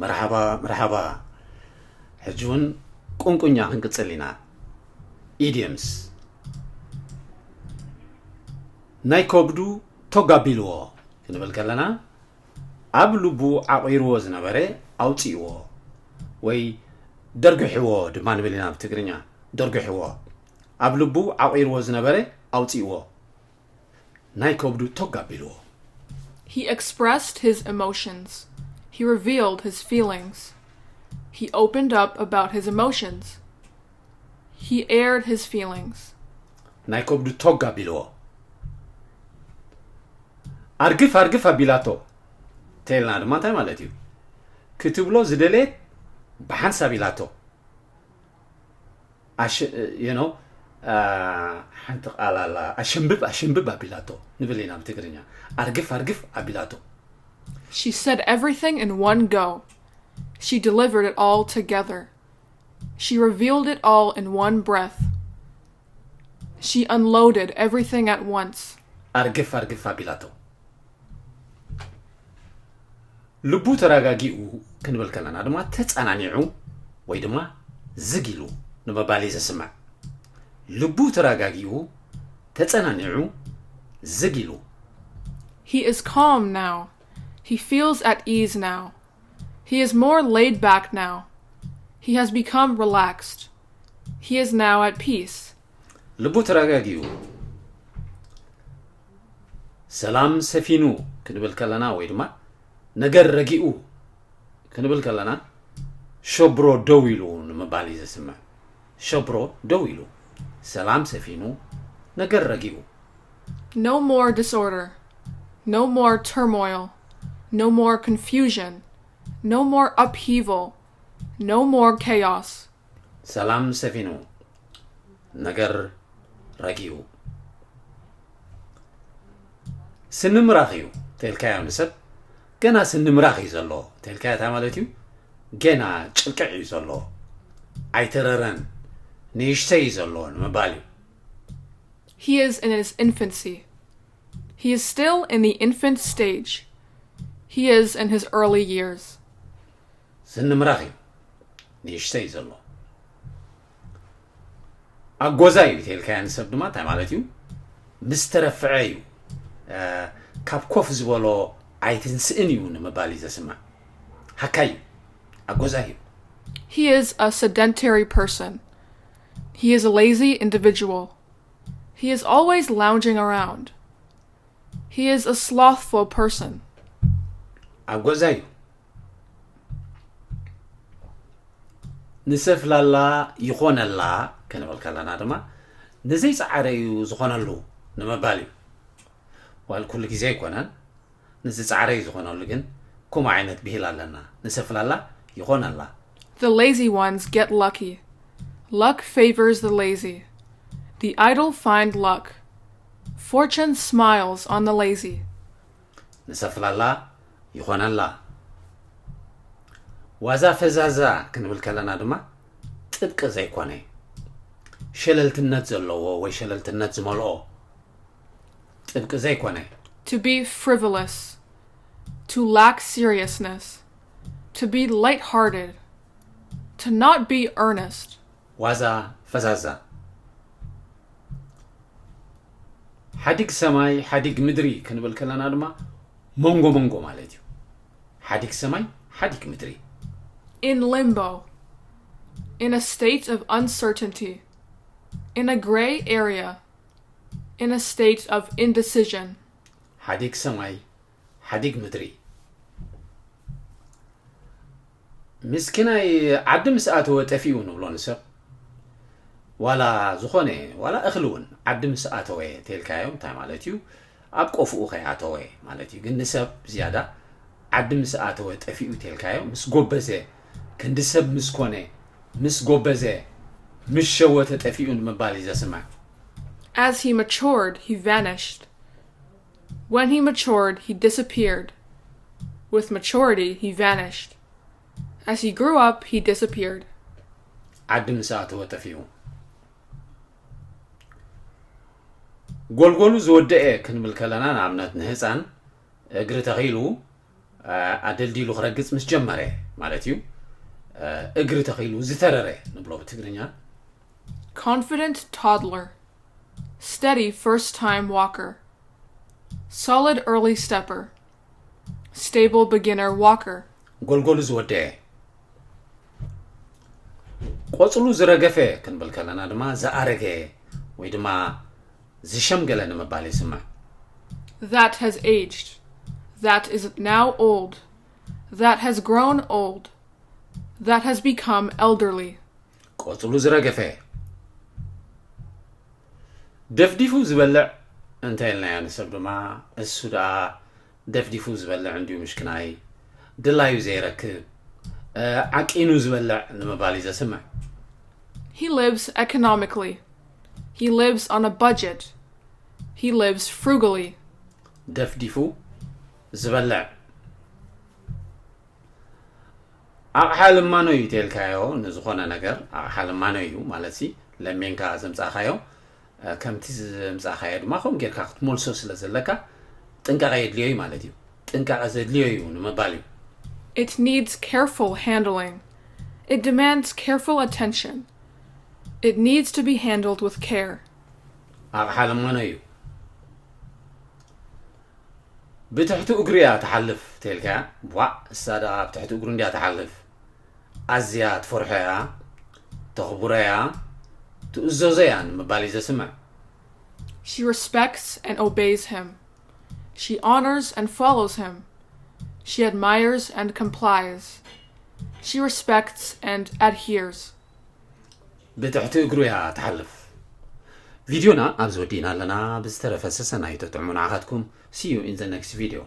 መርሓባ መርሓባ። ሕጂ እውን ቁንቁኛ ክንቅጽል ኢና። ኢድየምስ። ናይ ከብዱ ቶግ ኣቢልዎ ክንብል ከለና፣ ኣብ ልቡ ዓቑርዎ ዝነበረ ኣውጺእዎ ወይ ደርግሕዎ ድማ ንብል ኢና ብትግርኛ። ደርግሕዎ፣ ኣብ ልቡ ዓቑርዎ ዝነበረ ኣውጺእዎ። ናይ ከብዱ ቶግ ኣቢልዎ። He expressed his emotions. He revealed his feelings. He opened up about his emotions. He aired his feelings. ናይ ከብዱ ቶግ ኣቢልዎ። ኣርግፍ ኣርግፍ ኣቢላቶ ተልና ድማ እንታይ ማለት እዩ? ክትብሎ ዝደለየት ብሓንሳብ ኢላቶ። ኣሽ you know ሓንቲ ቃል ኣላ፣ ኣሸንብብ ኣሸንብብ ኣቢላቶ ንብል ኢና ብትግርኛ። ኣርግፍ ኣርግፍ ኣቢላቶ። She said everything in one go. She delivered it all together. She revealed it all in one breath. She unloaded everything at once. ኣርግፍ ኣርግፍ ኣቢላቶ። ልቡ ተረጋጊኡ ክንብል ከለና ድማ ተጸናኒዑ ወይ ድማ ዝግ ኢሉ ንምባል እዩ ዘስምዕ። ልቡ ተረጋጊኡ፣ ተጸናኒዑ፣ ዝግ ኢሉ። He is calm now. He feels at ease now. He is more laid back now. He has become relaxed. He is now at peace. ልቡ ተረጋጊኡ፣ ሰላም ሰፊኑ ክንብል ከለና ወይ ድማ ነገር ረጊኡ ክንብል ከለና ሸብሮ ደው ኢሉ ንምባል እዩ ዘስምዕ። ሸብሮ ደው ኢሉ፣ ሰላም ሰፊኑ፣ ነገር ረጊኡ። No more disorder. No more turmoil. No more confusion. No more upheaval. No more chaos. ሰላም ሰፊኑ፣ ነገር ረጊኡ። ስኒ ምራኽ እዩ ተልካዮ ንሰብ፣ ገና ስኒ ምራኽ እዩ ዘሎ ተልካዮ እንታይ ማለት እዩ? ገና ጭልቅዕ እዩ ዘሎ፣ ኣይተረረን፣ ንእሽተይ እዩ ዘሎ ንምባል እዩ። He is in his infancy. He is still in the infant stage. He is in his early years. ስኒ ምራኽ እዩ፣ ንእሽተይ እዩ ዘሎ። ኣጎዛ እዩ ተልካዮ ንሰብ ድማ እንታይ ማለት እዩ? ምስ ተረፍዐ እዩ፣ ካብ ኮፍ ዝበሎ ኣይትንስእን እዩ ንምባል እዩ ዘስምዕ። ሃካይ እዩ፣ ኣጎዛ እዩ። He is a sedentary person. He is a lazy individual. He is always lounging around. He is a slothful person. ኣጎዛ እዩ። ንሰፍላላ ይኾነላ ክንብል ከለና ድማ ንዘይጸዓረ እዩ ዝኾነሉ ንምባል እዩ። ዋል ኩሉ ግዜ ኣይኮነን፣ ንዝጸዓረ እዩ ዝኾነሉ። ግን ከምኡ ዓይነት ብሂል ኣለና፣ ንሰፍላላ ይኾነላ። The lazy ones get lucky. Luck favors the lazy. The idle find luck. Fortune smiles on the lazy. ንሰፍላላ ይኾነላ። ዋዛ ፈዛዛ ክንብል ከለና ድማ ጥብቂ ዘይኮነ፣ ሸለልትነት ዘለዎ ወይ ሸለልትነት ዝመልኦ ጥብቂ ዘይኮነ። To be frivolous. To lack seriousness. To be light-hearted. To not be earnest. ዋዛ ፈዛዛ። ሓዲግ ሰማይ ሓዲግ ምድሪ ክንብል ከለና ድማ መንጎ መንጎ ማለት እዩ። ሓዲግ ሰማይ ሓዲግ ምድሪ። In limbo. In a state of uncertainty. In a gray area. In a state of indecision. ሓዲግ ሰማይ ሓዲግ ምድሪ። ምስኪናይ ዓዲ ምስ ኣተወ ጠፊኡ ንብሎ ንሰብ። ዋላ ዝኾነ ዋላ እኽሊ እውን ዓዲ ምስ ኣተወ ተልካዮ እንታይ ማለት እዩ? ኣብ ቆፍኡ ከይኣተወ ማለት እዩ። ግን ንሰብ ዝያዳ ዓዲ ምስ ኣተወ ጠፊኡ ተልካዮ፣ ምስ ጎበዘ፣ ክንዲ ሰብ ምስ ኮነ፣ ምስ ጎበዘ፣ ምስ ሸወተ ጠፊኡ ንምባል እዩ ዘስምዕ። As he matured, he vanished. When he matured, he disappeared. With maturity, he vanished. As he grew up, he disappeared. ዓዲ ምስ ኣተወ ጠፊኡ። ጎልጎሉ ዝወደአ ክንብል ከለና ንኣብነት ንህፃን እግሪ ተኺሉ ኣደልዲሉ ክረግጽ ምስ ጀመረ ማለት እዩ። እግሪ ተኺሉ ዝተረረ ንብሎ ብትግርኛ። Confident toddler. Steady first time walker. Solid early stepper. Stable beginner walker. ጎልጎሉ ዝወደአ። ቆጽሉ ዝረገፈ ክንብል ከለና ድማ ዝኣረገ ወይ ድማ ዝሸምገለ ንምባል ይስማዕ። That has aged. That is now old. That has grown old. That has become elderly. ቆጽሉ ዝረገፈ። ደፍዲፉ ዝበልዕ እንተ ኢልናዮ ንሰብ ድማ እሱ ደኣ ደፍዲፉ ዝበልዕ እንድዩ ምሽክናይ። ድላዩ ዘይረክብ፣ ዓቂኑ ዝበልዕ ንምባል እዩ ዘስምዕ። He lives economically. He lives on a budget. He lives frugally. ደፍዲፉ ዝበልዕ። ኣቕሓ ልማኖ እዩ ተልካዮ ንዝኾነ ነገር ኣቕሓ ልማኖ እዩ ማለት ሲ ለሜንካ ዘምጻኻዮ ከምቲ ዘምጻኻዮ ድማ ከም ጌርካ ክትመልሶ ስለ ዘለካ ጥንቃቐ የድልዮ እዩ ማለት እዩ። ጥንቃቐ ዘድልዮ እዩ ንምባል እዩ። It needs careful handling. It demands careful attention. It needs to be handled with care. ኣቕሓ ልማኖ እዩ። ብትሕቲ እግሩ እያ ትሓልፍ ተልካ። ቧዕ እሳ ደኣ ኣብ ትሕቲ እግሩ እንድያ ትሓልፍ። ኣዝያ ትፈርሖ እያ፣ ተኽብሮ እያ፣ ትእዘዞ እያ ንምባል እዩ ዘስምዕ። She respects and obeys him. She honors and follows him. She admires and complies. She respects and adheres. ብትሕቲ እግሩ እያ ትሓልፍ። ቪድዮና ኣብዚ ወዲእና ኣለና። ብዝተረፈ ሰሰናዩ ተጥዕሙ ንዓኻትኩም። See you in the next video.